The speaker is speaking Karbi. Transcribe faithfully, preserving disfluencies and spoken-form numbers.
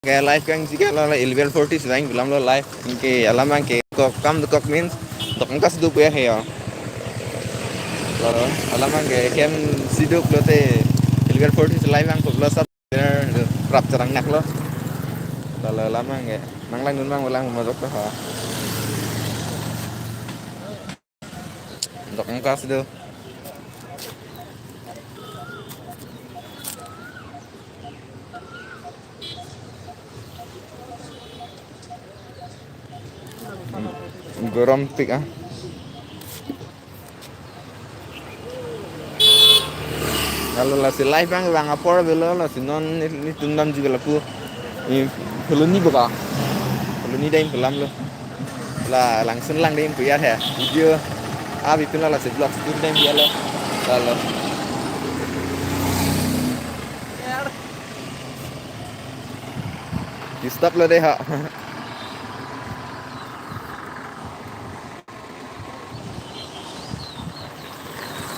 Ke live kangji ke lo, lo Illegal Forties vang pu alam lo live. Ke alam abang ke kok kam dokok means dok angkas do puya he yo. Lo alam abang ke kem siduk lote Illegal Forties live vangpo lo sab rap charang nak lo. Lo alam abang ke nanglang dun abang ulang majok to ha. Dok angkas do. Gorom pik ah. Lalu lasi live abang vang apor avelo, lasi non ne- netum damji ke lapu. Ini Phuloni boka. Phuloni dam pu alam lo. La langsun lang dam puya he. Video abi pin lo, lasi vlog shoot dam puya lo. Lalu. Di stop lo dei ha.